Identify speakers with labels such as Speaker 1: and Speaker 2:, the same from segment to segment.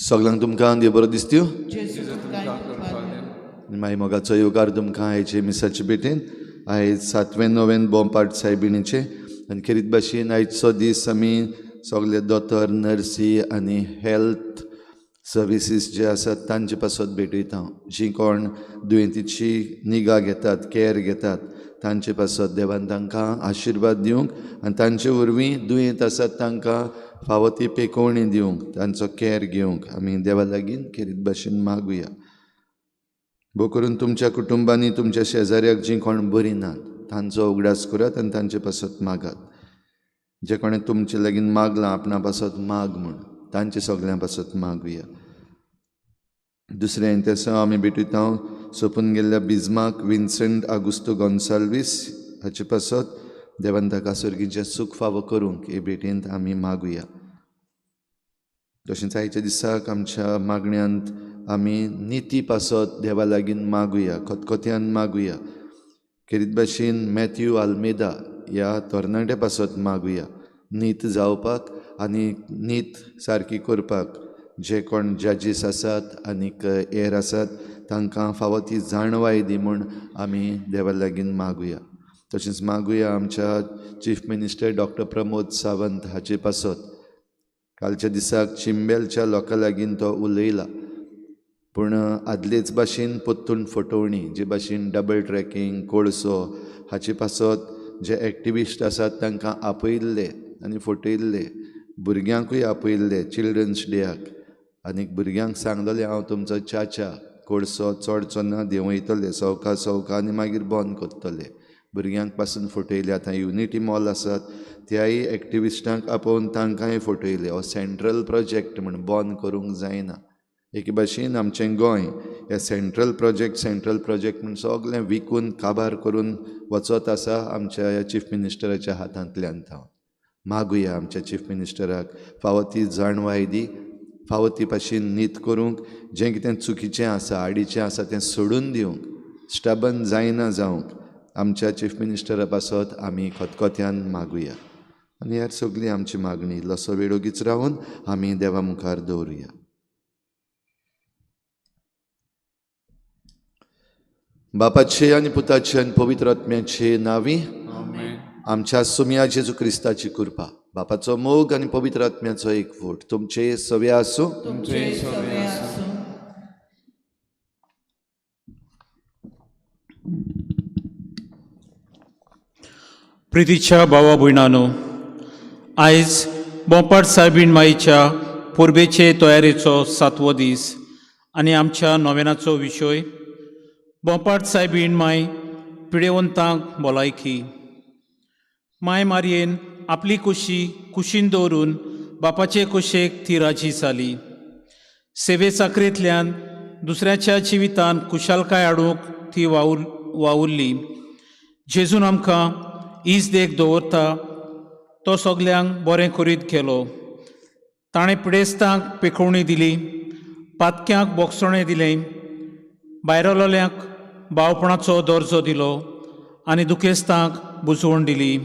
Speaker 1: सगळ्यांक तुमकां देव बरो दिसत्यो माई मोगाचो येवकार तुमकां आयचे मिसाचे भेटेन. आयज सातवें नवें बोंपाट सायबिणीचें आनी खेरीत भाशेन आयचो दीस आमी सगळे दोतोर, नर्सी आनी हेल्थ सर्विसीस जे आसात तांचे पासत भेटयता. जीं कोण दुयेंतीची निगा घेतात, कॅर घेतात, तांचे पासत देवान तांकां आशिर्वाद दिवंक आनी तांचे वरवीं दुयेंत आसात तांकां फावो ती पेकोवणी दिवंक, तांचो कॅर घेवंक आमी देवा लागीं खेरीत भाशेन मागुया. भोव करून तुमच्या कुटुंबांनी तुमच्या शेजाऱ्याक जीं कोण बरीं नात तांचो उगडास करात आनी तांचे पासत मागात. जे कोणें तुमचे लागीं मागलां आपणा पासत माग म्हूण तांचे सगळ्यां पासत मागुया. दुसरें तेसांव आमी भेटयता सोंपून गेल्ल्या बिजमाक विन्संट आगुस्तो गोन्साल्वीस हाचे पासत देवान ताका सर्गीचें सूख फावो करूंक हे भेटेंत आमी मागुया. तशेंच आयच्या दिसाक आमच्या मागण्यांत आमी निती पासत देवा लागीं मागुया, खतखत्यान मागुया. खेरीत भाशेन मॅथ्यू आल्मेदा ह्या तरणाट्या पासत मागुया, नीत जावपाक आनी नीत सारकी करपाक जे कोण जजीस आसात आनीक हेर आसात तांकां फावो ती जाणवाय दी म्हूण आमी देवा लागीं मागुया. तशेंच मागुया आमच्या chief minister doctor Pramod Sawant हाचे पासत. कालच्या दिसाक चिंबेलच्या लोकां लागीं तो उलयला, पूण आदलेच भाशेन परतून फटोवणी, जे भाशेन डबल ट्रॅकिंग, कोळसो हाचे पासत जे एक्टिविस्ट आसात तांकां आपयल्ले आनी फटयल्ले, भुरग्यांकूय आपयल्ले चिल्ड्रन्स डेयाक आनी भुरग्यांक सांगलेलें हांव तुमचो चाचा, कोळसो चडचो ना, देंवयतले सवका सवका आनी मागीर बंद करतले. भुरग्यांक पासून फटयले. आतां युनिटी मॉल आसात त्याय एक्टिविस्टांक आपोवन तांकांय फटयले. हो सेंट्रल प्रोजेक्ट म्हूण बंद करूंक जायना. एके भाशेन आमचें गोंय हे सेंट्रल प्रोजेक्ट, सेंट्रल प्रोजेक्ट म्हूण सगळें विकून काबार करून वचत आसा आमच्या ह्या चीफ मिनिस्टराच्या हातांतल्यान. हांव मागुया आमच्या चीफ मिनिस्टराक फावो ती जाणवाय दी, फावो ती भाशेन नीत करूंक, जें कितें चुकीचें आसा, आडीचें आसा तें सोडून दिवंक, स्टबन जायना जावंक आमच्या चीफ मिनिस्टरा पासत आमी खतखत्यान मागुया. आनी ह्या सगळी आमची मागणी इल्लोसो वेळ ओगीच रावन आमी देवा मुखार दवरुया. बापाचे आनी पुताचे आनी पवित्र आत्म्याचे नांवी आमच्या सुमया जेजू क्रिस्ताची कृपा, बापाचो मोग आनी पवित्र आत्म्याचो एकवट तुमचे सवे आसूं.
Speaker 2: प्रितीच्या भावा भयणानो, आयज बोंपाट सायबीण माईच्या परबेचे तयारेचो सातवो दीस आनी आमच्या नोवेनाचो विशय बोंपाट सायबीण माय पिडेवंतांक भलायकी. माय मारयेन आपली कुशी कुशीन दवरून बापाचे कुशेक ती राजी जाली. सेवे चाकरेंतल्यान दुसऱ्याच्या जिवितान खुशालकाय हाडूंक ती वावुरली. जेजून आमकां हीच देख दवरता, तो सगल्यांक बरें करीत गेलो. ताणें पिडेस्तांक पेखोवणी दिली, पातक्यांक बोगसणें दिलें, भायरलोल्यांक भावपणाचो दर्जो दिलो आनी दुखेस्तांक बुजवण दिली.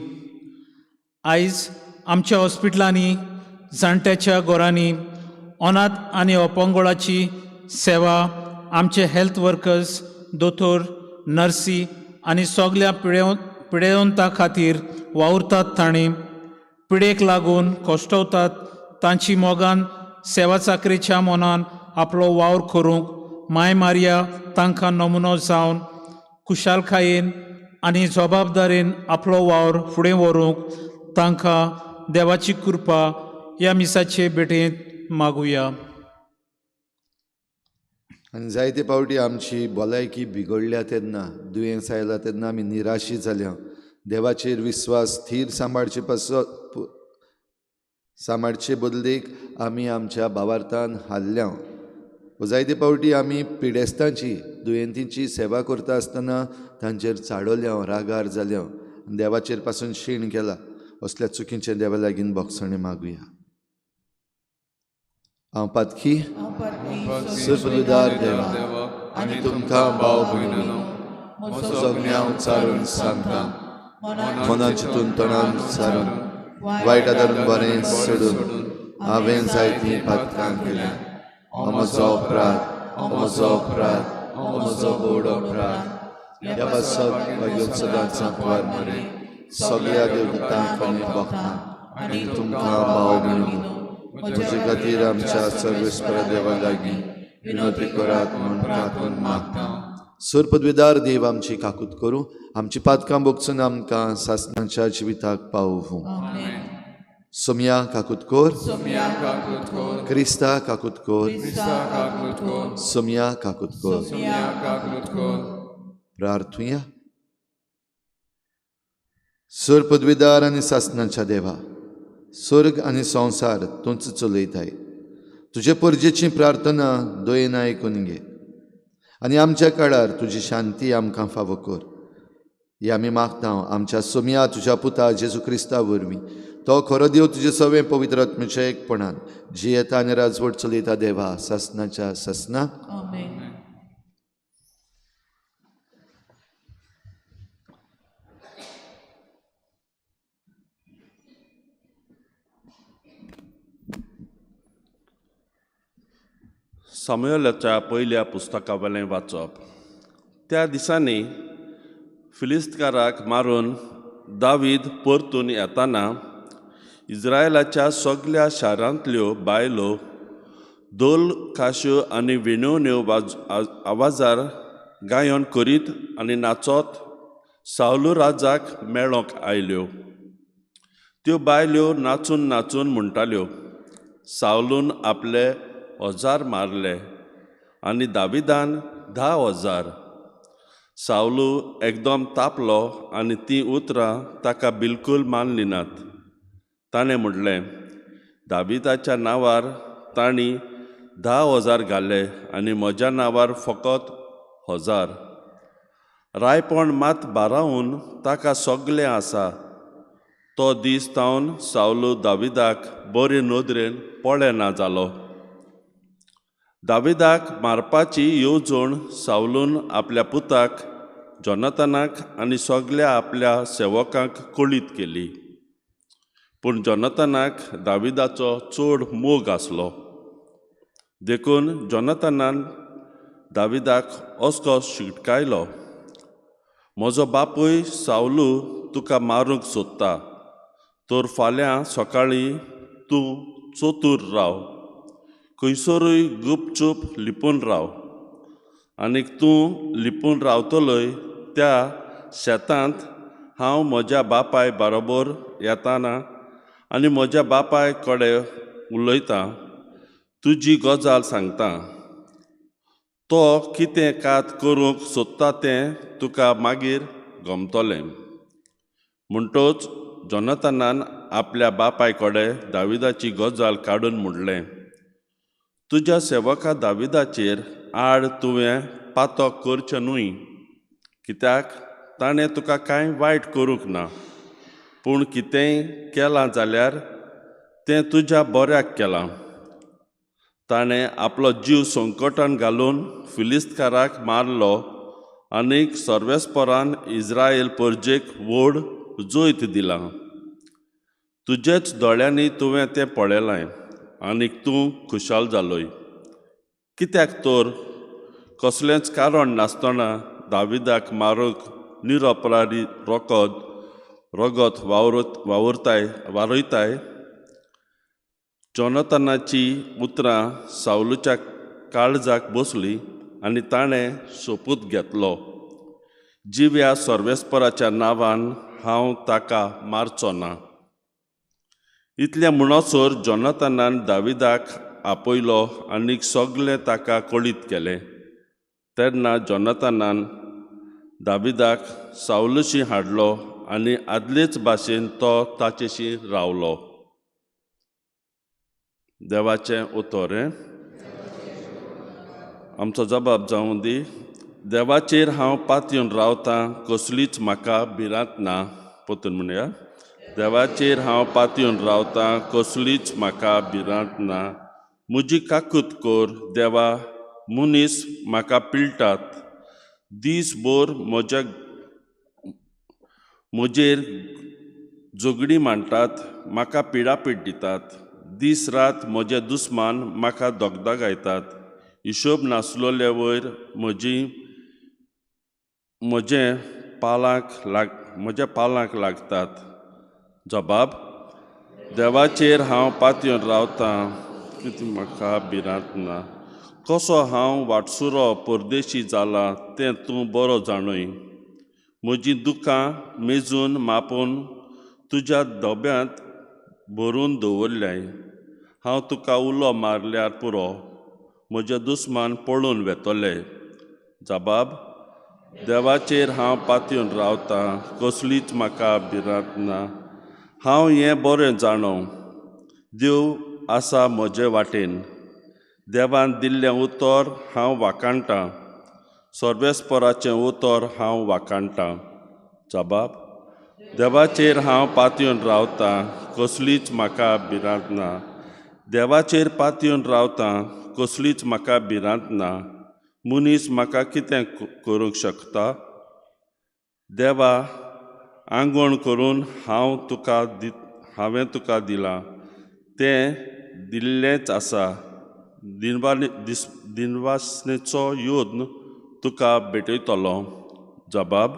Speaker 2: आयज आमच्या हॉस्पिटलांनी जाणट्याच्या घरांनी अनाथ आनी अपंगोळाची सेवा आमचे हेल्थ वर्कर्स दोतोर नर्सी आनी सगल्या पिडेवंतां खातीर वावुरतात तांणी पिडेक लागून कश्टवतात तांची मोगान सेवा चाकरेच्या मनान आपलो वावर करूंक माय मारिया तांकां नमुनो जावन खुशालकायेन आनी जबाबदारेन आपलो वावर फुडें व्हरूंक तांकां देवाची कृपा ह्या मिसाचे भेटेंत मागुया.
Speaker 1: आनी जायते फावटी आमची भलायकी बिगडल्या तेन्ना, दुयेंस आयला तेन्ना आमी निराशी जाल्या. देवाचेर विस्वास थीर सांबाळचे पासत सांबाळचे बदलेक आमी आमच्या भावार्थान हारल्या. जायते फावटी आमी पिडेस्तांची दुयेंतींची सेवा करता आसतना तांचेर चाडोल्या, रागार जाल्या, देवाचेर पासून शीण केला. असल्या चुकींचें देवा लागीं भोगसणें मागुया. हांव पातकी सुरपदुदार देवा आनी तुमकां भाव भयणीनो सगळ्यां उच्चारून सांगता, मनान चिंतून तोंडान उच्चारून वायट आदारून बरें सोडून हांवें जायतीं पातकां केल्या. म्हजो अपराध, म्हजो अपराध, म्हजो व्हड अपराध. ह्या पासत मागीर सदांच सांकवार मरे सगळ्या देवदूतांक आनी भक्तांक आनी तुमकां भाव भयणीनो म्हजे खातीर आमच्या सर्वेस्परा देवा लागीं विनवती करात म्हूण प्रार्थून मागता. सर पदवीदार देव आमची काकूत करूं, आमची पातकां भोगसून आमकां सासणाच्या जिविताक पावोवं. सोमया काकूत कोर, क्रिस्ता काकूत कोर, सोमया काकूत कोर. प्रार्थुया. सर पदवीदार आनी सासणाच्या देवा, स्वर्ग आनी संवसार तूंच चलयताय. तुजे परजेची प्रार्थना दयेन आयकून घे आनी आमच्या काळार तुजी शांती आमकां फावो कर. ही आमी मागता आमच्या सोमया तुज्या पुता जेजू क्रिस्ता वरवीं. तो खरो देव तुजे सवें पवित्र आत्म्याच्या एकपणान जियेता आनी राजवट चलयता देवा सासणाच्या सासना.
Speaker 3: सामुएलाच्या पयल्या पुस्तकावेलें वाचप. त्या दिसांनी फिलिस्तकाराक मारून दावीद परतून येताना इस्रायलाच्या सगल्या शारांतल्यो बायलो धोल काश्यो आनी विणवण्यो आवाजार गायन करीत आनी नाचत सावलू राजाक मेळोंक आयल्यो. त्यो बायल्यो नाचून नाचून म्हणटाल्यो, सावलून आपले 1000 मारले आनी दाविदान 10,000. सावलू एकदम तापलो आनी तीं उतरां ताका बिलकूल मानली नात. ताणें म्हणलें, दाविदाच्या नांवार तांणी 10,000 घाले आनी म्हज्या नांवार फकत 1000. रायपण मात बारावन ताका सगळें आसा. तो दीस तावन सावलू दाविदाक बरे नदरेन पळयना जालो. दाविदाक मारपाची येवजण सावलून आपल्या पुताक जोनाथनाक आनी सगल्या आपल्या सेवकांक कळीत केली. पूण जोनाथनाक दाविदाचो चड मोग आसलो, देखून जोनाथनान दाविदाक असो शिटकायलो, म्हजो बापूय सावलू तुका मारूंक सोदता, तर फाल्यां सकाळीं तूं चतूर राव, खंयसरूय गुपचूप लिपून राव, आनीक तूं लिपून रावतलोय त्या शेतांत हांव म्हज्या बापाय बरोबर येताना आनी म्हज्या बापाय कडेन उलयतां, तुजी गजाल सांगता. तो कितें कात करूंक सोदता तें तुका मागीर गमतलें. म्हणटच जोनाथनान आपल्या बापाय कडेन दाविदाची गजाल काडून म्हणलें, तुज्या सेवका दाविदाचेर आड तुवें पातक करचें न्हय, कित्याक ताणें तुका कांय वायट करूंक ना, पूण कितेंय केलां जाल्यार तें तुज्या बऱ्याक केलां. ताणें आपलो जीव संकटान घालून फिलिस्तकाराक मारलो आनी सर्वेस्परान इस्रायल परजेक व्हड जैत दिलां. तुजेच दोळ्यांनी तुवें तें पळयलें आनीक तूं खुशाल जालोय. कित्याक तर कसलेंच कारण नासतना दाविदाक मारूंक निरपराधी रगत वावुरताय वारयताय. जोनाथनाची उतरां सावलूच्या काळजाक बसली आनी ताणें सोपूत घेतलो, जिव्या सर्वेस्पराच्या नांवान हांव ताका मारचो ना. इतलें म्हणसर जोनाथनान दाविदाक आपयलो आनी सगळें ताका कळीत केलें. तेन्ना जोनाथनान दाविदाक सावलशी हाडलो आनी आदलेच भाशेन तो ताचेशी रावलो. देवाचें उतर. आमचो जबाब जावं दी. देवाचेर हांव पातयेवन रावतां, कसलीच म्हाका भिरांत ना. परतून म्हणया, देवाचेर हांव पातयेवन रावतां, कसलीच म्हाका भिरांत ना. म्हजी काकूत कर देवा, मनीस म्हाका पिळटात, दीसभर म्हजेर झगडीं मांडटात, म्हाका पिडापीड दितात. दीस रात म्हजे दुस्मान म्हाका दगदगायतात. हिशोब नासलोले वयर म्हजें पालांक लागतात. जबाब, देवाचेर हांव पातयेवन रावतां, कितें म्हाका भिरांत ना. कसो हांव वाटसुरो परदेशी जाला तें तूं बरो जाणूय. म्हजीं दुकां मेजून मापून तुज्या दोब्यांत भरून दवरल्याय. हांव तुका उलो मारल्यार पुरो, म्हजे दुस्मान पळून वेतले. जबाब, देवाचेर हांव पातयेवन रावतां, कसलीच म्हाका भिरांत ना. हांव हें बरें जाणो, देव आसा म्हजे वाटेन. देवान दिल्लें उतर हांव वाखाणटां, सर्वेस्पराचें उतर हांव वाखाणटां. जबाब, देवाचेर हांव पातयेवन रावतां, कसलीच म्हाका भिरांत ना. देवाचेर पातयेवन रावतां, कसलीच म्हाका भिरांत ना. मनीस म्हाका कितें करूंक शकता? देवा, आंगवण करून हांव तुका हांवें तुका दिलां तें दिल्लेंच आसा. दिनवासनेचो यत्न तुका भेटयतलो. जबाब,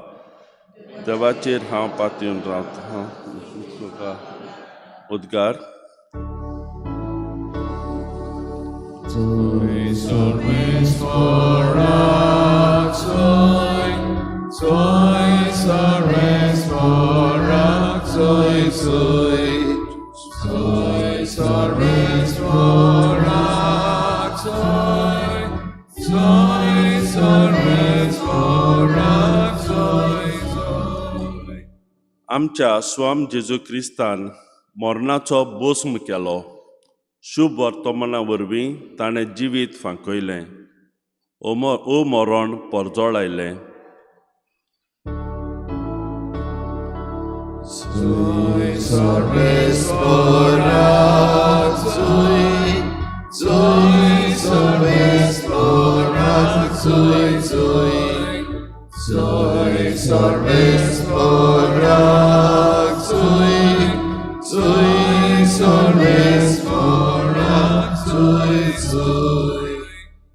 Speaker 3: देवाचेर हांव पातयेवन रावतां, तुका उद्गार. आमच्या स्वाम जेजू क्रिस्तान मरणाचो भस्म केलो. शुभ वर्तमाना वरवीं ताणें जिवीत फांकयलें, ओ मरण परजळायलें.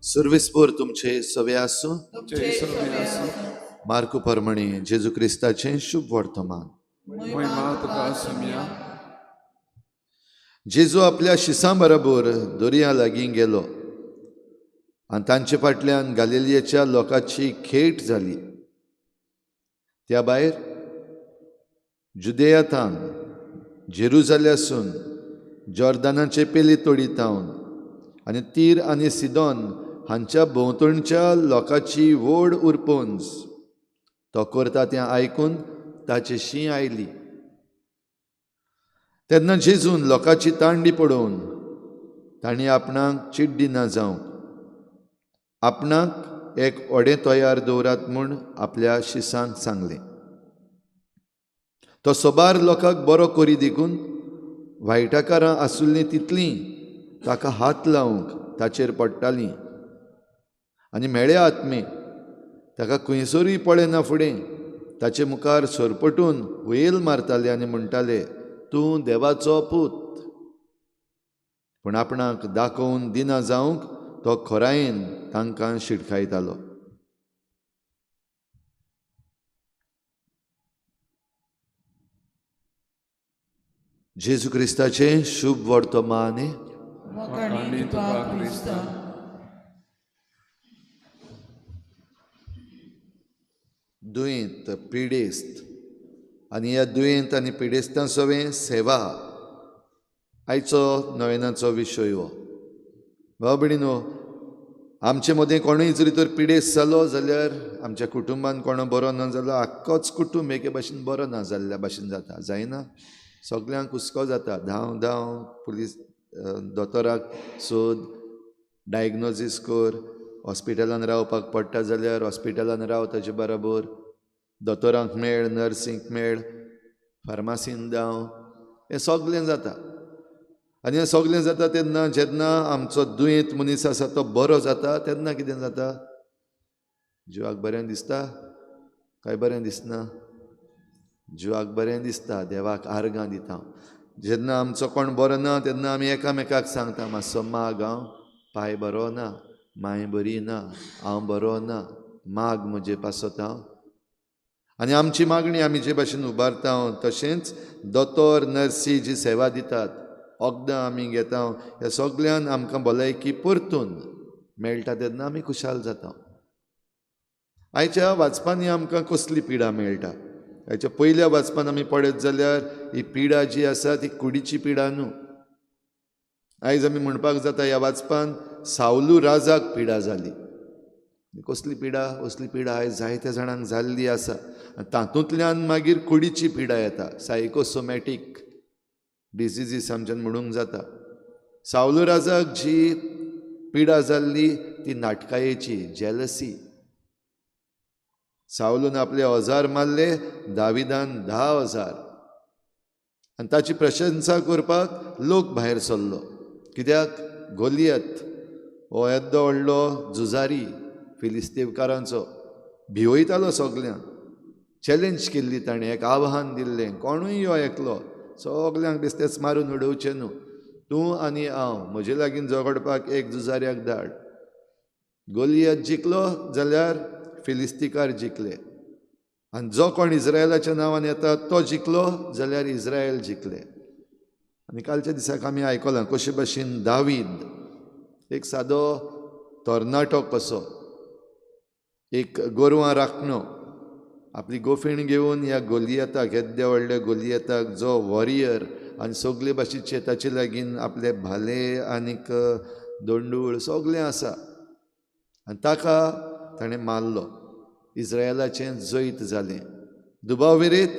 Speaker 1: सर्वेस्पोर तुमचे सवे आसूं. मार्कू परमणी जेजू क्रिस्ताचें शुभ वर्तमान. जेजू आपल्या शिसां बरोबर दर्या लागीं गेलो आनी तांचे फाटल्यान गालिलियेच्या लोकांची खेट जाली. त्या भायर जुदेयातान, जेरुजाल्यासून, जॉर्दानाचे पेली तोडीतावन आनी तीर आनी सिदोन हांच्या भोंवतणच्या लोकांची व्हड उरपंज तो करता तें आयकून ताचेशी आयली. तेन्ना जेजून लोकांची तांडी पळोवन तांणी आपणाक चिड्डी ना जावंक आपणाक एक व्हडें तयार दवरात म्हूण आपल्या शिसांक सांगलें. तो सोबार लोकांक बरो करी देखून वायटाकारां आसुल्लीं तितलीं ताका हात लावंक ताचेर पडटालीं आनी मेळ्या आत्मे ताका खंयसरूय पळयना फुडें ताचे मुखार सरपटून हुयेल मारताले आनी म्हणटाले, तूं देवाचो पूत. पूण आपणाक दाखोवन दिना जावंक तो खोरायेन तांकां शिटकायतालो. जेजू क्रिस्ताचें शुभ वर्तमान. दुयेंत पिडेस्त आनी ह्या दुयेंत आनी पिडेस्तां सवें सेवा आयचो नवेनाचो विशय हो. भाव भयणीनो, आमचे मदें कोणूय जरी तर पिडेस्त जालो जाल्यार आमच्या कुटुंबान कोणो बरो ना जालो आख्खोच कुटुंब एके भाशेन बरो ना जाल्ल्या भाशेन जाता, जायना? सगल्यांक हुस्को जाता, धांव धांव पुलीस दोतोराक सोद, डायग्नोजीस कर, हॉस्पिटलान रावपाक पडटा जाल्यार हॉस्पिटलान राव ताजे बरोबर, दोतोरांक मेळ, नर्सींक मेळ, फार्मासीन धांव, हें सगलें जाता. आनी हें सगलें जाता तेन्ना जेन्ना आमचो दुयेंत मनीस आसा तो बरो जाता तेन्ना कितें जाता? जिवाक बरें दिसता काय बरें दिसना? जिवाक बरें दिसता, देवाक आर्गां दिता. जेन्ना आमचो कोण बरो ना तेन्ना आमी एकामेकाक सांगता, मातसो माग, हांव पांय बरो ना, मांय बरी ना, हांव बरो ना, माग म्हजे पासत हांव. आनी आमची मागणी आमी जे भाशेन उबारता तशेंच दोतोर नर्सी जी सेवा दितात, वखदां आमी घेता, ह्या सगल्यान आमकां भलायकी परतून मेळटा तेन्ना आमी खुशाल जाता. आयच्या वाचपांनी आमकां कसली पिडा मेळटा? आयच्या पयल्या वाचपान आमी पळयत जाल्यार ही पिडा जी आसा ती कुडीची पिडा न्हू. आयज आमी म्हणपाक जाता ह्या वाचपान सावलू राजाक पिडा जाली. कसली पिडा? असली पिडा आयज जायत्या जाणांक जाल्ली आसा. तातूंतल्यान मागीर कुडीची पिडा येता, सायकोसोमॅटीक डिसिजीस आमच्यान म्हणूंक जाता. सावलू राजाक जी पिडा जाल्ली ती नाटकायेची, जेलसी. सावलून आपले 1000 मारले, दाविदान 10,000. आनी ताची प्रशंसा करपाक लोक भायर सरलो. कित्याक? गोलियत हो येद्दो व्हडलो झुजारी फिलिस्तीवकारांचो, भिवयतालो सगल्यांक. चॅलेंज केल्ली ताणें, एक आव्हान दिल्लें, कोणूय यो एकलो, सगल्यांक बेस्तेच मारून उडोवचें न्हू, तूं आनी हांव म्हजे लागीं झगडपाक एक झुजाऱ्याक धाड. गोलियत जिखलो जाल्यार फिलिस्तीकार जिखले, आनी जो कोण इस्रायलाच्या नांवान येता तो जिखलो जाल्यार इस्रायल जिखले. आनी कालच्या दिसाक आमी आयकलां कशे भाशेन दावीद एक सादो तरणाटो कसो, एक गोरवां राखणो, आपली गोफीण घेवन ह्या गोलियताक, येद्या व्हडल्या गोलियताक जो वॉरियर आनी सगले भाशेचे ताचे लागीं आपले भाले आनीक दोंडूळ सगलें आसा, आनी ताका ताणें मारलो. इस्रायलाचें जैत जालें. दुबाव विरेत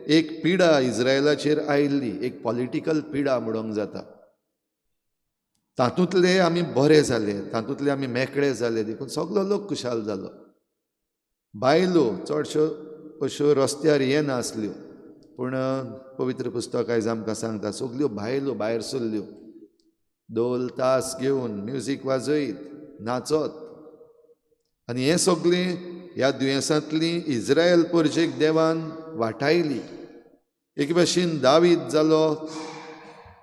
Speaker 1: एक पिडा इस्रायलाचेर आयिल्ली, एक पॉलिटिकल पिडा म्हणूंक जाता. तातूंतले आमी बरे जाले, तातूंतले आमी मेकळे जाले, देखून सगलो लोक खुशाल जालो. बायलो चडश्यो अश्यो रस्त्यार येनासल्यो, पूण पवित्र पुस्तक आयज आमकां सांगता सगल्यो बायलो भायर सरल्यो, धोल तास घेवन म्युजीक वाजयत नाचत. आनी हें सगळें ह्या दुयेंसांतली इस्रायल परजेक देवान वाटायली. एक भाशेन दावीद जालो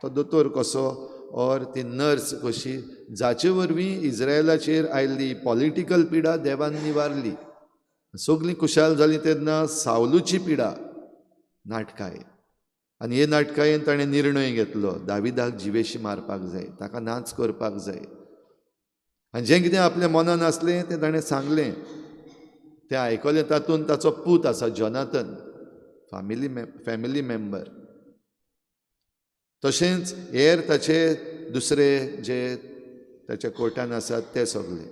Speaker 1: तो दोतोर कसो और ती नर्स कशी, जाचे वरवीं इस्रायलाचेर आयिल्ली पॉलिटिकल पिडा देवान निवारली. सगळीं खुशाल जालीं तेन्ना सावलूची पिडा नाटकाय, आनी हे नाटकायेन ताणें निर्णय घेतलो दाविदाक जिवेशी मारपाक जाय, ताका नाच करपाक जाय. आनी जें कितें आपल्या मनान आसलें तें ताणें सांगलें, तें आयकलें. तातूंत ताचो पूत आसा जोनाथन, फॅमिली मेंबर, तशेंच हेर ताचे दुसरे जे ताच्या कोर्टान आसात ते सगळे.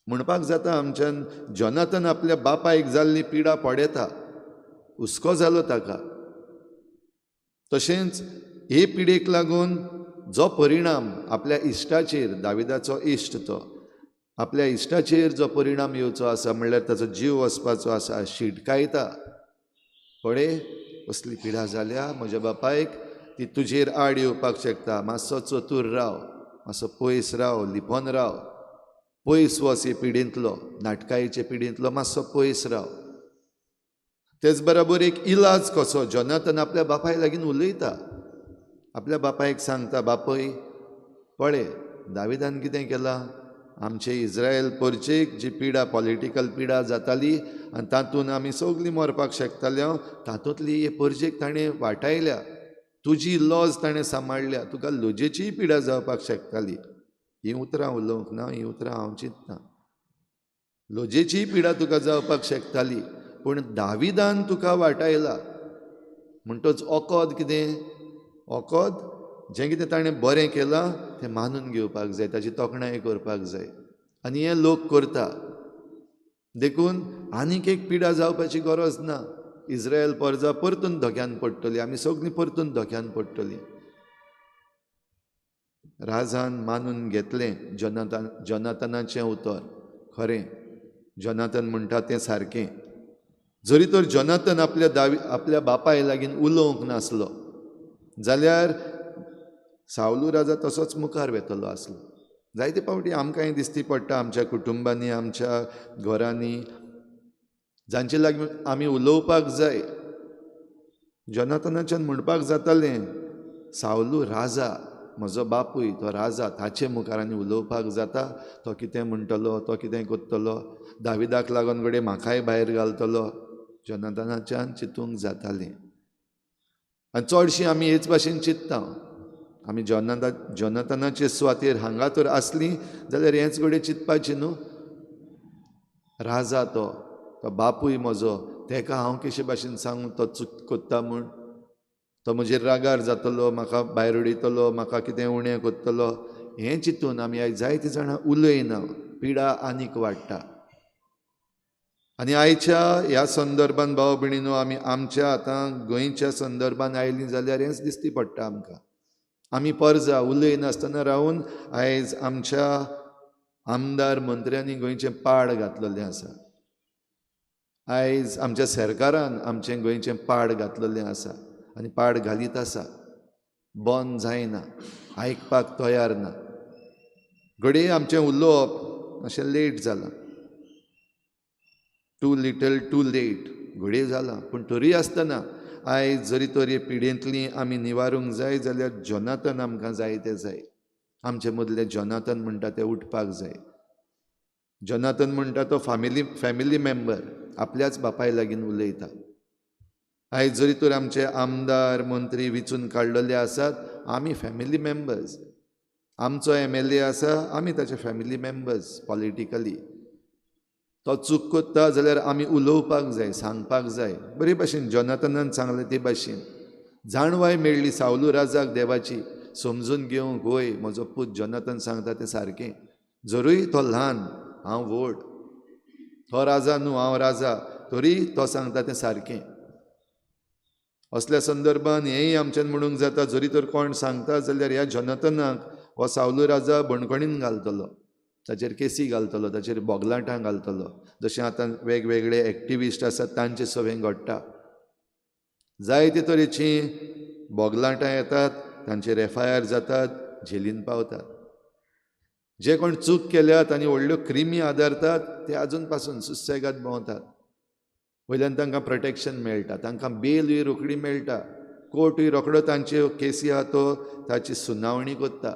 Speaker 1: म्हणपाक जाता आमच्यान जोनाथन आपल्या बापायक जाल्ली पिडा पळयता, हुस्को जालो ताका. तशेंच हे पिडेक लागून जो परिणाम आपल्या इश्टाचेर, दाविदाचो इश्ट तो, आपल्या इश्टाचेर जो परिणाम येवचो आसा म्हणल्यार ताचो जीव वचपाचो आसा, शिटकायता, पळय कसली पिडा जाल्या म्हज्या बापायक, ती तुजेर आड येवपाक शकता, मातसो चतूर राव, मातसो पयस राव, लिपोन राव, पयस वच हे पिडेंतलो, नाटकायेचे पिडेंतलो मातसो पयस राव. तेच बराबर एक इलाज कसो जोनाथन आपल्या बापाय लागीं उलयता, आपल्या बापायक सांगता, बापय पळय दाविदान कितें केलां, आमचे इस्रायल परचेक जी पिडा पॉलिटिकल पिडा जाताली आनी तातूंत आमी सगळीं मरपाक शकताले, तातूंतली हे परजेक ताणें वाटायल्या, तुजी लॉज ताणें सांबाळ्ळ्या, तुका लजेचीय पिडा जावपाक शकताली. हीं उतरां उलोवंक ना, हीं उतरां हांव चिंतना, लजेचीय पिडा तुका जावपाक शकताली, पूण दाविदान तुका वाटायला. म्हणटच ओकोद कितें, ओकोद जें कितें ताणें बरें केलां तें मानून घेवपाक जाय, ताची तोखणाय करपाक जाय, आनी हें लोक करता. देखून आनीक एक पिडा जावपाची गरज ना. इस्रायल परजा परतून धोक्यान पडटली, आमी सगळीं परतून धोक्यान पडटली. राजान मानून घेतलें जोनाथनाचें उतर, खरें जोनाथन म्हणटा तें सारकें. जरी तर जोनाथन आपल्या बापाय लागीं उलोवंक नासलो जाल्यार सावलू राजा तसोच मुखार वेतलो आसलो. जायते फावटी आमकांय दिसती पडटा आमच्या कुटुंबांनी, आमच्या घरांनी, जांचे लागीं आमी उलोवपाक जाय. जोनाथनाच्यान म्हणपाक जातालें, सावलू राजा म्हजो बापूय, तो राजा, ताचे मुखार आनी उलोवपाक जाता, तो कितें म्हणटलो, तो कितें करतलो, दाविदाक लागून घडये म्हाकाय भायर घालतलो. जोनाथनाच्यान चिंतूंक जातालें. आनी चडशीं आमी हेच भाशेन चिंत्ता, आमी जोनाथनाचे सुवातेर हांगा तर आसलीं जाल्यार हेंच घडये चिंतपाचें न्हू, राजा तो, तो बापूय म्हजो, तेका हांव कशे भाशेन सांगूं तो चूक कोत्ता म्हूण, तो म्हजेर रागार जातलो, म्हाका भायर उडयतलो, म्हाका कितें उणें करतलो. हें चिंतून आमी आयज जायतीं जाणां उलयना, पिडा आनीक वाडटा. आनी आयच्या ह्या संदर्भान भाव भयणीनो, आमी आमच्या आतां गोंयच्या संदर्भान आयलीं जाल्यार हेंच दिसती पडटा आमकां. आमी परजा उलयनासतना रावून आयज आमच्या आमदार मंत्र्यांनी गोंयचें पाड घातलेलें आसा. आयज आमच्या सरकारान आमचें गोंयचें पाड घातलेलें आसा आनी पाड घालीत आसा, बंद जायना, आयकपाक तयार ना. घडये आमचें उलोवप मातशें लेट जालां, टू लिटल टू लेट घडये जालां, पूण तरी आसतना आयज जरी तर हे पिडेंतली आमी निवारूंक जाय जाल्यार जोनाथन आमकां जाय ते जाय. आमचे मदले जोनाथन म्हणटा ते उठपाक जाय. जोनाथन म्हणटा तो फॅमिली मेंबर, आपल्याच बापाय लागीं उलयता. आयज जरी तर आमचे आमदार मंत्री विचून काडलेले आसात, आमी फॅमिली मेंबर्स, आमचो MLA आसा, आमी ताचे फॅमिली मेंबर्स पॉलिटिकली. तो चूक करता जाल्यार आमी उलोवपाक जाय, सांगपाक जाय. बरे भाशेन जोनाथनान सांगलें ते भाशेन जाणवाय मेळ्ळी सावलू राजाक देवाची, समजून घेवंक, होय म्हजो पूत जोनाथन सांगता तें सारकें, जरूय तो ल्हान हांव व्हड, तो राजा न्हू हांव राजा, तरी तो सांगता तें सारकें. असल्या संदर्भान हेंय आमच्यान म्हणूंक जाता, जरी तर कोण सांगता जाल्यार ह्या जोनाथनाक हो सावलू राजा बणकणीन घालतलो, ताचेर केसी घालतलो, ताचेर बोगलाटां घालतलो, जशें आतां वेगवेगळे एक्टिविस्ट आसात तांचे सवें घडटा. जायते तरेचीं बोगलाटां येतात, तांचेर FIR जातात, झेलीन पावतात. जे कोण चूक केल्यात आनी व्हडल्यो क्रिमी आदारतात ते आजून पासून सुसेगाद भोंवतात. वयल्यान तांकां प्रोटेक्शन मेळटा, तांकां बेलूय रोखडी मेळटा, कोर्टूय रोखडो तांच्यो केसी आहा तो ताची सुनावणी करता.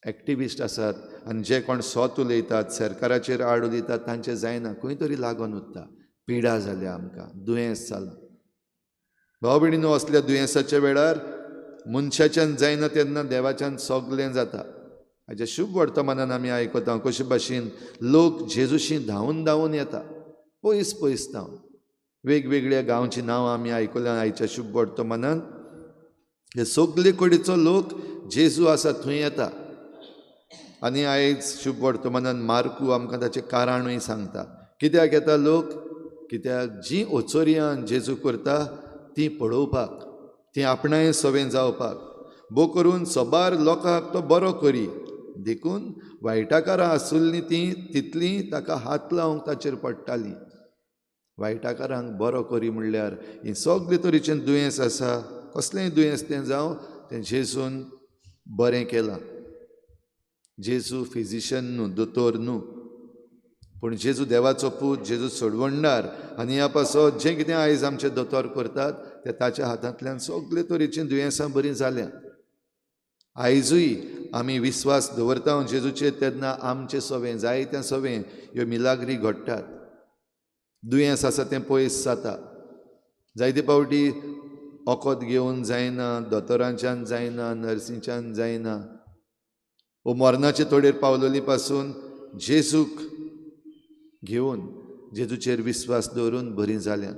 Speaker 1: एक्टिविस्ट आसात आनी जे कोण सत उलयतात, सरकाराचेर आड उलयतात, तांचें जायना, खंय तरी लागून उरता. पिडा जाल्या आमकां, दुयेंस जालां. भाव भयणीनो, असल्या दुयेंसाच्या वेळार मनशाच्यान जायना तेन्ना देवाच्यान सगलें जाता. हाच्या शुभ वर्तमानान आमी आयकता कशे भाशेन लोक जेजूशी धांवून धांवून येता, पयस पयस धांवन. वेगवेगळ्या गांवचीं नांवां आमी आयकल्या आयच्या शुभ वर्तमानान. हे सगले कडेचो लोक जेजू आसा थंय येता. आनी आयज शुभ वर्तमानान मार्कू आमकां ताचें कारणूय सांगता, कित्याक येता लोक, कित्याक जीं ओचोरयान जेजू करता तीं पळोवपाक, तीं आपणाय सवें जावपाक, भो करून सबार लोकांक तो बरो करी, देखून वायटाकारां आसुल्लीं तीं तितलीं ताका हात लावंक ताचेर पडटालीं. वायटाकारांक बरो करी म्हणल्यार हीं सगळे तरेचें दुयेंस आसा, कसलेंय दुयेंस तें जावं, तें जेजून बरें केलां. जेजू फिजिशन न्हू, दोतोर न्हू, पूण जेजू देवाचो पूत, जेजू सोडवणदार आनी ह्या पासत जें कितें आयज आमचे दोतोर करतात ते ताच्या हातांतल्यान सगळे तरेचीं दुयेंसां बरीं जाल्यात. आयजूय आमी विस्वास दवरता जेजूचेर तेन्ना आमचें सवें जायतें सवें ह्यो मिलाग्री घडटात. दुयेंस आसा तें पयस जाता. जायते फावटी वखद घेवन जायना, दोतोरांच्यान जायना, नर्सींच्यान जायना, वो मरणाचे तोडेर पावलोली पासून जेजूक घेवन जेजूचेर विस्वास दवरून बरीं जाल्यात.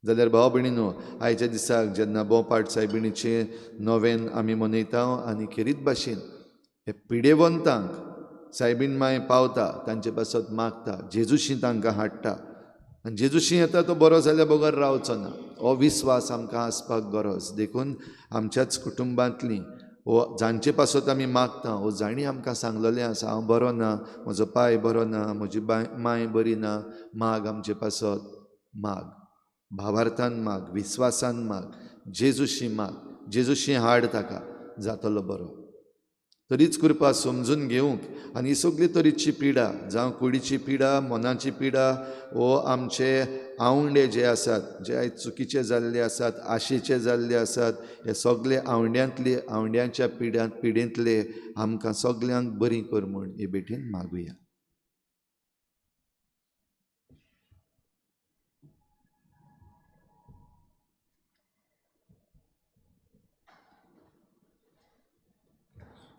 Speaker 1: जाल्यार भाव भयणीनो, आयच्या दिसाक जेन्ना बोपाट सायबिणीचें नोवेन आमी मनयता आनी खेरीत भाशेन हे पिडेवंतांक सायबीण माय पावता, तांचे पासत मागता, जेजूशी तांकां हाडटा आनी जेजूशी येता तो बरो जाल्या बगर रावचो ना. हो विस्वास आमकां आसपाक गरज. देखून आमच्याच कुटुंबांतलीं वो जांचे पासत आमी मागता वो जांणी आमकां सांगलेलें आसा, हांव बरो ना, म्हजो पाय बरो ना, म्हजी माय बरी ना, माग आमचे पासत, माग भावार्थान माग, विस्वासान माग, जेजूशी माग, जेजूशी हाड ताका, जातलो बरो. तरीच कृपा समजून घेवंक आनी सगळी तरेची पिडा, जावं कुडीची पिडा, मनाची पिडा, वो आमचे आवंडे जे आसात, जे आयज चुकीचे जाल्ले आसात, आशेचे जाल्ले आसात, हे सगळे आवंड्यांतले, आवंड्यांच्या पिडेंतले आमकां सगल्यांक बरी कर म्हूण हे भेटीन मागुया.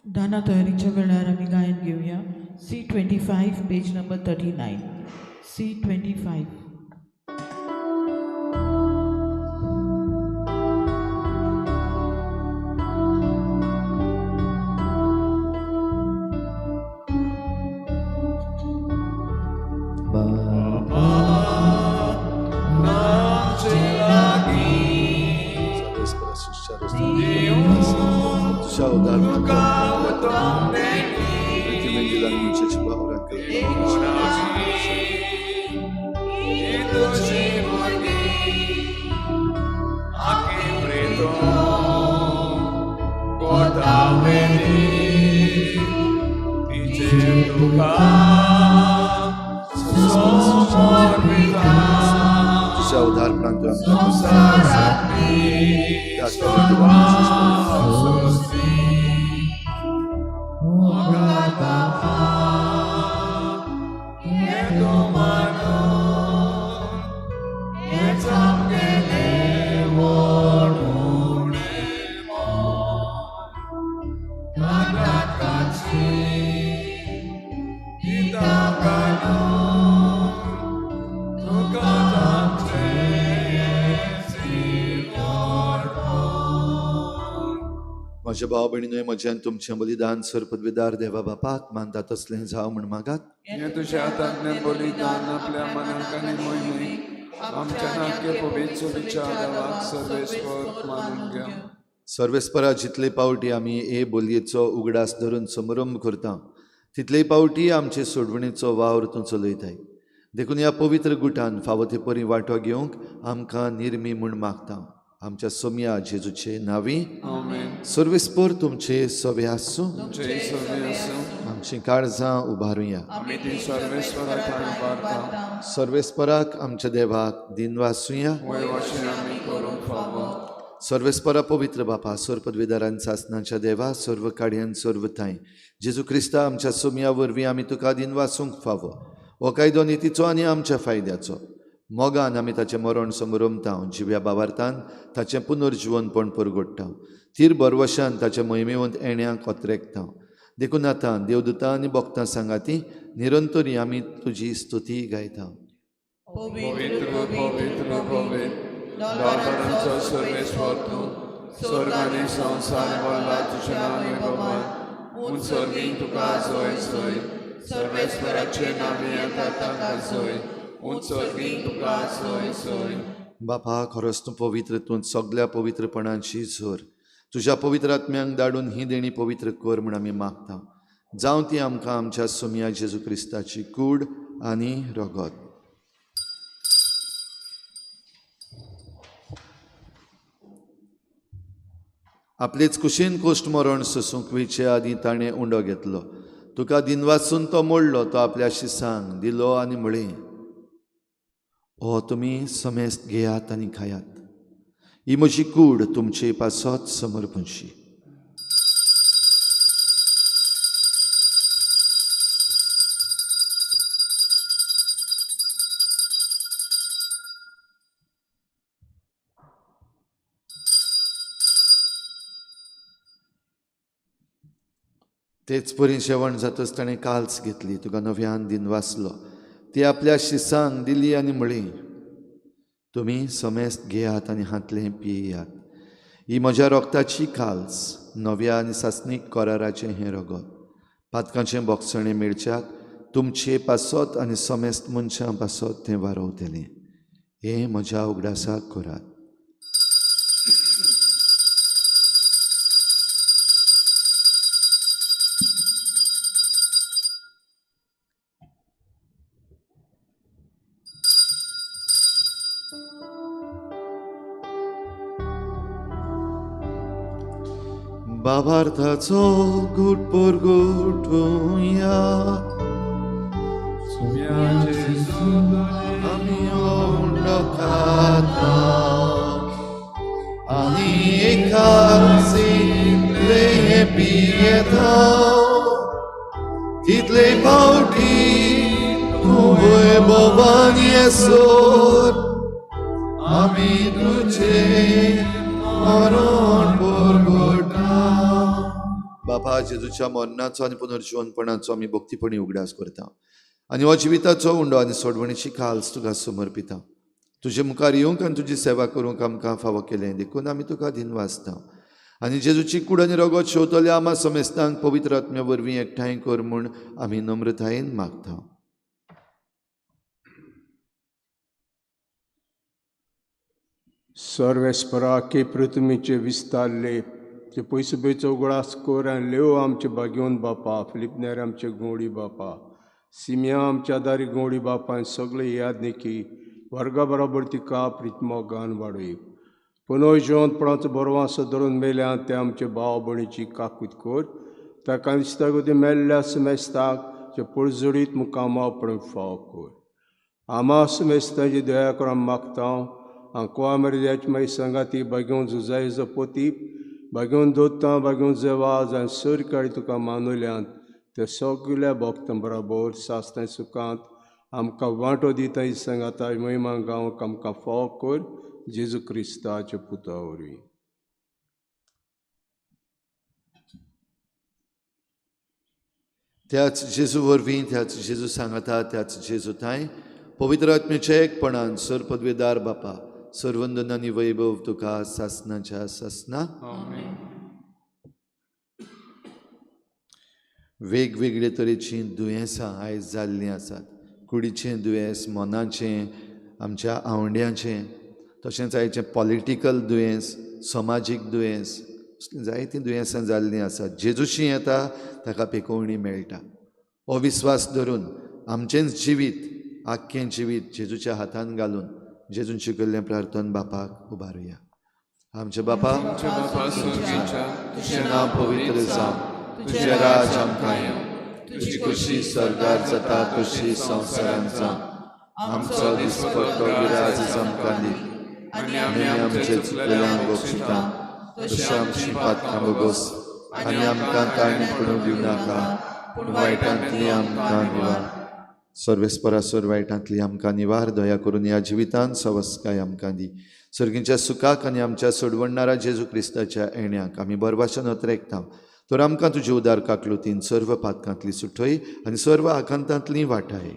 Speaker 4: दाना तयारीच्या वेळार आमी गायन घेवया. C25 page number 39. C25.
Speaker 1: म्हज्या भाव भयणीनूय म्हज्यान तुमचें बलिदान सरपदवेदार देवा बापाक मानता तसलें जावं म्हूण मागात.
Speaker 5: हें तुज्या हातांतलें बलिदान आपल्या मनाक आनी मोहिमेक आमच्या नाक्य पवित्र विचाराक सर्वेस्पर मानून घ्या.
Speaker 1: सर्वेस्परा जितले पावटी आमी हे बोलयेचो उगडास धरून समारंभ करता तितले पावटी आमचे सोडवणेचो वावर तूं चलयताय. देखून ह्या पवित्र गुटान फावो ते परी वांटो घेवंक आमकां निर्मी म्हूण मागता. आमच्या सोम्या जेजूचे नांवी
Speaker 5: आमेन.
Speaker 1: सर्वेस्पर तुमचे सवे आसूं. आमची काळजां उबारुया. सर्वेस्पराक आमच्या देवाक दिनवासुया. सर्वेस्परा पवित्र बापा, सर्वपदवीदारान सासनाच्या देवा, सर्व काडयान सर्व थांय जेजू क्रिस्ता आमच्या सोम्या वरवीं आमी तुका दिनवासूंक फावो. हो कायदो नितीचो आनी आमच्या फायद्याचो. मोगान आमी ताचें मरण समरमता, जिव्या बाबार्थान ताचें पुनर्जिवनपण परगोडटा, थीर बरवशान ताच्या मोहिमेवंत येण्याक ओतरेकता. देखून आतां देवदूतां आनी भक्तां सांगाती निरंतरी आमी तुजी स्तुती गायता.
Speaker 5: पवित्र पवित्र पवित्र दरबारांचो सर्वेस्पर तूं, स्वर्ग आनी संवसार भरला तुज्या नांवान भगवान, उंच सर्गीं तुका जय जय, सर्वेस्पराचे नांवी येता ताका जय, उंच सर्गीं तुका जय जय.
Speaker 1: बापा, खरोच तूं पवित्र, तूं सगल्या पवित्रपणाची झर. तुज्या पवित्र आत्म्यांक धाडून ही देणी पवित्र कर म्हूण आमी मागता. जावं ती आमकां आमच्या सोम्या जेजू क्रिस्ताची कूड आनी रगत. आपलेच कुशीन कोश्ट मरण सोसूंक वयचे आदीं ताणें उंडो घेतलो. तुका दिनवासून तो मोडलो, तो आपल्या शिसांक दिलो आनी म्हळें, हो तुमी समेस्त घेयात आनी खायात, ही म्हजी कूड तुमचे पासत समर्पणशी. तेच परी जेवण जातच ताणें काल्स घेतली, तुका नव्यान दिनवासलो, ती आपल्या शिसांक दिली आनी म्हळी, तुमी समेस्त घेयात आनी हांतलें पियात, ही म्हज्या रोगताची काल्स, नव्या आनी सासणीक कराराचें हें रगत, पातकांचें बोगसणें मेळच्याक तुमचे पासत आनी समेस्त मनशां पासत तें वारोवतलें. हें म्हज्या उगडासाक करात. बाबार्थाचो गुट परगटुया, आमी उंडो खाता आनी एकासिले पियेता, तितले फावटी तूं वैभवान येसर आमी तुजें मरण परगटा. बाबा जेजूच्या मरणाचो आनी पुनर्जिवनपणाचो आमी भक्तीपणी उगडास करता आनी हो जिविताचो उंडो आनी सोडवणीची काल्स तुका समर्पिता. तुजे मुखार येवंक आनी तुजी सेवा करूंक आमकां फावो केलें देखून आमी तुका दिनवासता. आनी जेजूची कूड आनी रगत शेवतल्या आमा समेस्तांक पवित्र आत्म्या वरवीं एकठांय कर म्हूण आमी नम्रतायेन मागता.
Speaker 6: सर्वेस्पराके पृथ्वीचे विस्तारले ते पयसो बेचो उगडास कर आनी लेव आमचे बागेवन बापा, फिलिपनेर आमचे गोडी बापा, सिमिया आमच्या दारी गोडी बापा आनी सगळे यादनिकी वर्गा बरोबर तिका प्रितमो गान वाडय. पुनव जिवंतपणाचो बरवासो धरून मेल्या ते आमचे भाव भयणीची काकूत कर, ताका दिसता ते मेल्ल्या समेस्ताक जे परजडीत मुकामा पडूंक फावो कर. आमा समेस्ताची दया करून मागता. आंकवा मर्यादाची मागीर सांगाती बागेवन जुजायचो पोती बागेवन दोतां बागेवन जेवाज आनी सरकाळी तुका मानुल्यांत ते सगल्या भक्तां बरोबर सासणां सुखांत आमकां वांटो दिता ही सांगाता महिमा गांवक आमकां फावो कर जेजू क्रिस्ताच्या पुता वरवीं.
Speaker 1: त्याच जेजू वरवीं, त्याच जेजू सांगाता, त्याच जेजू थांय पवित्र आत्म्याच्या एकपणान सर पदवेदार बापा सर्वंदन आनी वैभव तुका सासनाच्या सासना. वेगवेगळे तरेचीं दुयेंसां आयज जाल्लीं आसात. कुडीचें दुयेंस, मनाचें, आमच्या आवंड्याचें, तशेंच आयचें पॉलिटिकल दुयेंस, समाजीक दुयेंस, जायतीं दुयेंसां जाल्लीं आसात. जेजूशी येता ताका पेकोवणी मेळटा. हो विस्वास धरून आमचेंच जिवीत, आख्खें जिवीत जेजूच्या हातान घालून जेजून शिकयल्लें प्रार्थन बापाक उबारुया. आमचे बापा, तुजें नांव पवित्र जावं, तुजें राज आमकां येवं, तुजी खुशी स्वर्गार जाता तशी संवसारांत जावं. आमचो दिसपट्टो गिराज आमकां दी आनी आमचे चुकलेल्यांक बक्षिता तशें आमची पातकां भोगोस आनी आमकां ताणी पडूंक दिवं नाका, पूण वायटांतली आमकां निवार. सर्वेस्परासर वायटांतली आमकां निवार. दया करून ह्या जिवितांत सवस्काय आमकां दी. सर्गींच्या सुखाक आनी आमच्या सोडवणणारा जेजू क्रिस्ताच्या येण्याक आमी बरवाशन अत्रेकता. तर आमकां तुजे उदार काकलुतीन सर्व पातकांतली सुटय आनी सर्व आकांतांतली वाटाय.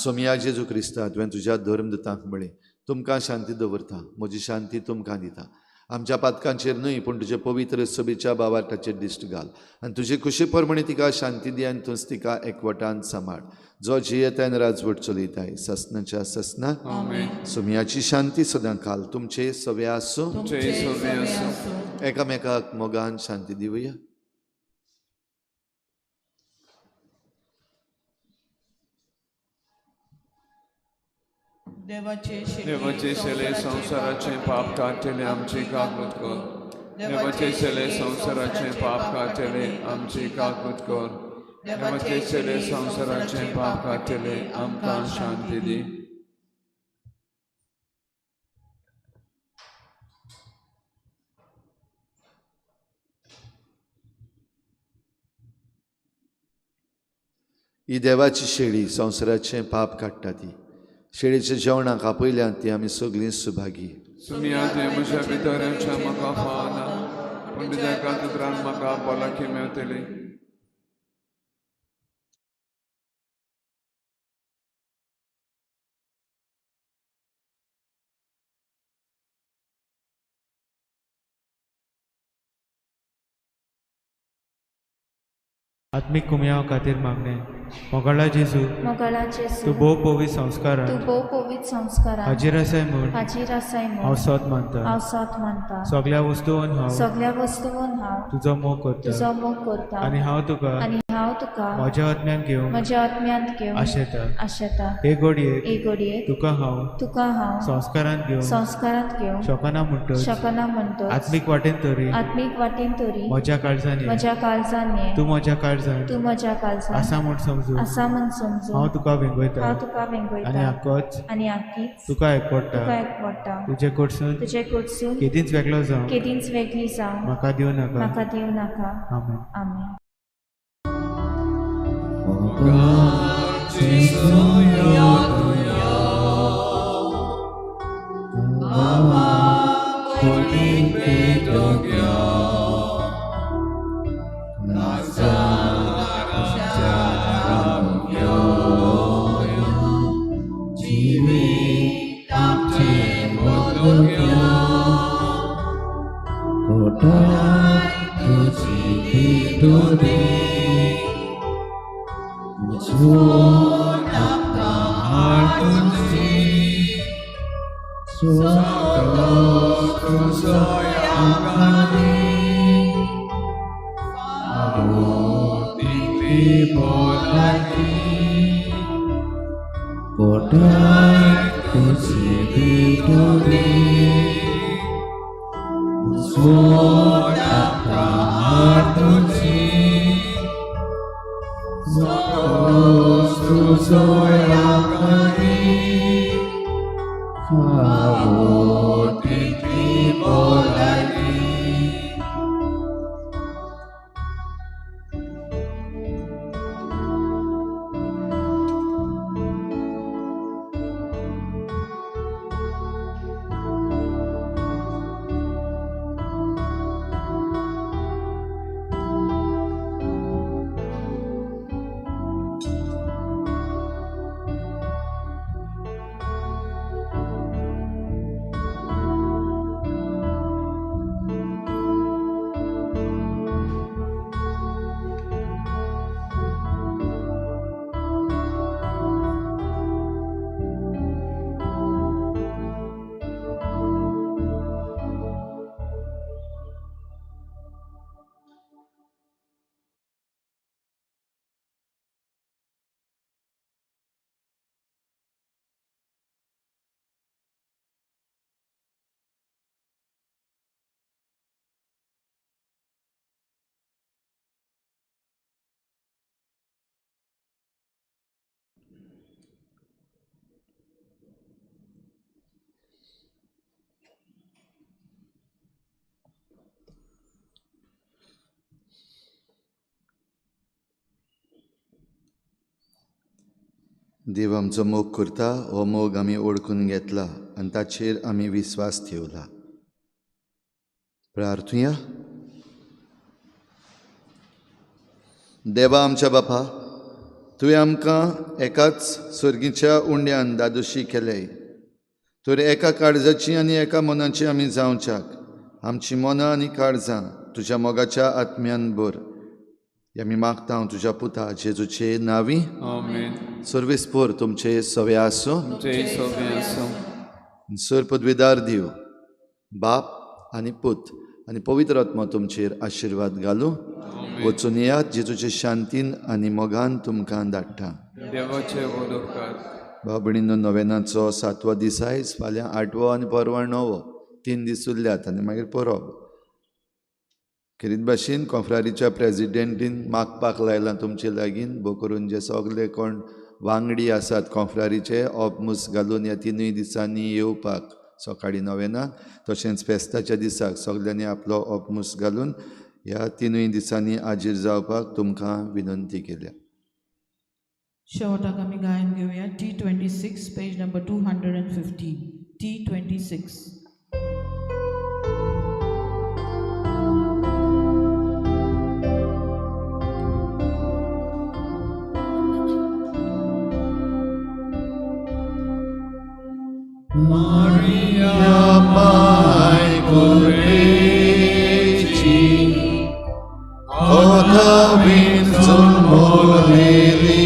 Speaker 1: सोमया जेजू क्रिस्ता, तुवें तुज्या धर्मदूतांक म्हळें, तुमकां शांती दवरता, म्हजी शांती तुमकां दिता. आमच्या पातकांचेर न्हय पूण तुजे पवित्र सभेच्या बावार्थाचेर दिश्ट घाल आनी तुजे खुशे प्रमाणे तिका शांती दी आनी तूंच तिका एकवटान सांबाळ, जो जियेताय आनी राजवट चलयताय ससनाच्या ससना. सोमयाची शांती सदां काल तुमचे सवे आसूं. एकामेकाक मोगान शांती दिवया.
Speaker 4: देवाचे शेले संवसाराचे पाप काडटले आमची काकूत कर.
Speaker 5: देवाचे चले संवसाराचें पाप काडटले आमची काकूत कर. देवाचे चले संवसाराचें पाप काडटले आमकां शांती दी.
Speaker 1: ही देवाची शेळी संवसाराचें पाप काडटा ती शेळीच्या जेवणाक आपयल्यान ती आमी सगळीं सुभागी.
Speaker 5: सुमिया तुवें म्हज्या भितर येवचें म्हाका फावना, पूण तुज्या एका उतरान म्हाका भलायकी मेळटली.
Speaker 7: आत्मीक कुमयाव खातीर मागणें. मोगाळा जेजू,
Speaker 8: मोगाळा जेजू,
Speaker 7: तूं भोव पवित्र संस्कारान
Speaker 8: तूं भोव पवित्र संस्कारान
Speaker 7: हाजीर आसाय म्हूण
Speaker 8: हाजीर आसाय म्हूण
Speaker 7: हांव सोद मानता.
Speaker 8: हांव सोद मानता.
Speaker 7: सगळ्या वस्तून हांव
Speaker 8: सगळ्या वस्तून हांव
Speaker 7: तुजो मोग करता
Speaker 8: तुजो मोग करता
Speaker 7: आनी हांव तुका
Speaker 8: म्हज्या आत्म्यान घेवंक
Speaker 7: म्हज्या आत्म्यांत घेवंक
Speaker 8: आशेता.
Speaker 7: आशेता.
Speaker 8: हे घडयेक
Speaker 7: हे घडयेक
Speaker 8: तुका हांव
Speaker 7: संस्कारांत घेवंक
Speaker 8: संस्कारांत घेवंक
Speaker 7: शकना म्हणटच
Speaker 8: शकना म्हणटच
Speaker 7: आत्मीक वाटेन तरी
Speaker 8: आत्मीक वाटेन तरी
Speaker 7: म्हज्या काळजान ये.
Speaker 8: म्हज्या काळजान ये.
Speaker 7: तूं म्हज्या काळजान
Speaker 8: तूं म्हज्या काळजान
Speaker 7: आसा म्हूण समजून
Speaker 8: आसा म्हूण समजून
Speaker 7: हांव तुका वेंगयता
Speaker 8: हांव तुका वेंगयता
Speaker 7: आनी आकोच
Speaker 8: आनी आकीच
Speaker 7: तुका एकवडटा.
Speaker 8: तुका एकवडटा.
Speaker 7: तुजे कडसून
Speaker 8: तुजे कडसून
Speaker 7: केदींच वेगळो जावं
Speaker 8: केदींच वेगळी जावं
Speaker 7: म्हाका दिवं नाका.
Speaker 8: म्हाका दिवं नाका.
Speaker 7: आमेन.
Speaker 8: आमेन.
Speaker 1: देव आमचो मोग करता, हो मोग आमी ओळखून घेतला आनी ताचेर आमी विस्वास ठेवला. प्रार्थुया. देवा आमच्या बापा, तुवें आमकां एकाच सर्गीच्या उंड्यान दादोशी केले तर एका काळजाची आनी एका मनाची आमी जावच्याक आमची मनां आनी काळजां तुज्या मोगाच्या आत्म्यान भर. आमी मागता हांव तुज्या पुता जेजूचे नांवी.
Speaker 5: आमेन.
Speaker 1: सर्वेस्पोर तुमचे सवे आसूं.
Speaker 5: तुमचे सवे आसूं.
Speaker 1: सर पदवेदार दिव बाप आनी पूत आनी पवित्र आत्मा तुमचेर आशिर्वाद घालूं. वचून येयात जेजूचे शांतीन आनी मोगान तुमकां धाडटा.
Speaker 5: देवाचे व्हड उपकार.
Speaker 1: भाव भयणींनो, नोवेनाचो सातवो दीस आयज, फाल्यां आठवो आनी परवां णवो, 3 दीस उरल्यात आनी मागीर परब. खेरीत भाशेन कोंफ्रारीच्या प्रेजिडेंटीन मागपाक लायलां तुमचे लागीं, भोव करून जे सगले कोण वांगडी आसात कोंफ्रारीचे ऑपमूस घालून ह्या तिनूय दिसांनी येवपाक सकाळीं नवेनाक, तशेंच फेस्ताच्या दिसाक सगल्यांनी आपलो ऑपमूस घालून ह्या तिनूय दिसांनी हाजीर जावपाक तुमकां विनंती केल्या.
Speaker 4: शेवटाक आमी गायन घेवया T26 page number 215. T26.
Speaker 5: Maria my कुरेची कोता विंचून मोरलेली,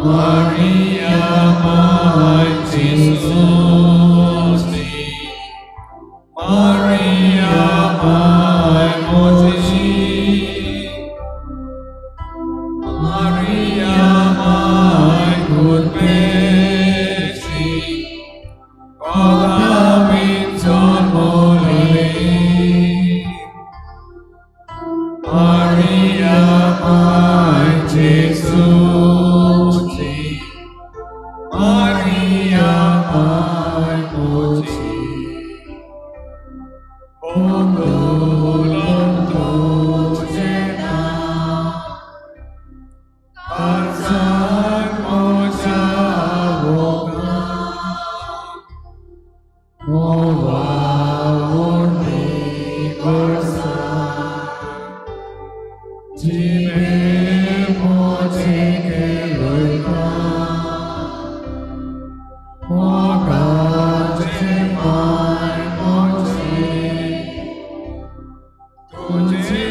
Speaker 5: Maria my जेसूची, Maria my Moji, Maria my कुर्बेची, कोता विंचून मोरलेली, Maria my जेसूची, Maria my मोजी. पोंदोलो तुझे नाम, काळजाक म्हज्या वोगा, मोवा उरली वर्सां, जिबे म्हजे केलयता, मोगाचे माय म्हजे, तुझे